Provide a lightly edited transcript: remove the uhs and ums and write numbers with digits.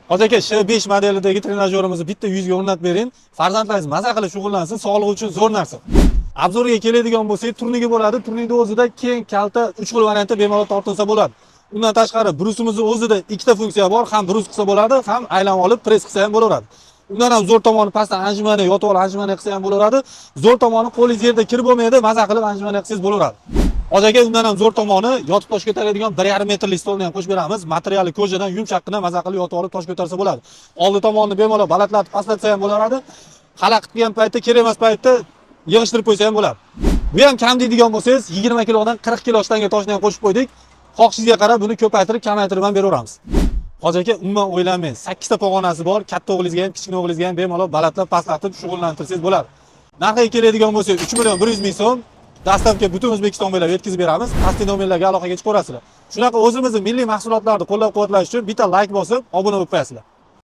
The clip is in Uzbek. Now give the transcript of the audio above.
Hoji aka, Sh5 modelidagi trenajyorimizni bitta 100 ga o'rnatib bering. Farzandlaringiz maza qilib shug'ullansin, sog'liq uchun zo'r narsa. Обзор ga keladigan bo'lsak, turnigi bo'ladi. Turnikni o'zida keng, kalta 3 xil variantda bemalol tortilsa bo'ladi. Undan tashqari brusimizni o'zida ikkita funksiya bor, ham brus qilsa bo'ladi, ham aylanib olib press qilsa ham bo'laveradi. Undan ham zo'r tomoni, pastdan отжимание, yotib olib отжимание qilsa ham bo'laveradi. Zo'r tomoni, qo'lingiz yerda kir bo'lmaydi, maza qilib отжимание qilsangiz bo'laveradi. Hoji aka, undan ham zo'r tomoni, yotib tosh ko'taradigan 1,5 metrlik stolni ham qo'shib beramiz. Materiali кожа dan, yumshoqqina, maza qilib yotib olib tosh ko'tarsa bo'ladi. Oldi tomonni bemalol balandlatib pastlatsa ham bo'laveradi. Xalaqit qilgan paytda, kerak emas paytda yig'ishtirib qo'ysa ham bo'ladi. Bu ham kam deydigan bo'lsangiz, 20 kilodan 40 kilo shtanga toshni ham qo'shib qo'ydik. Xohishingizga qarab buni ko'paytirib, kamaytirib ham beraveramiz. Hoji aka, umuman o'ylamang. 8 ta pog'onasi bor, katta o'g'lingizga ham, kichkina o'g'lingizga ham bemalol balandlab, pastlatib shug'ullantirsangiz bo'ladi. Narxiga keladigan bo'lsak, 3 million 100 ming so'm. Доставка butun O'zbekiston bo'ylab yetkazib beramiz. Pastki nomerlarga aloqaga chiqaverasizlar. Shunaqa o'zimizni milliy mahsulotlarni qo'llab-quvvatlash uchun bitta layk bosib, obuna bo'lib qo'yasizlar.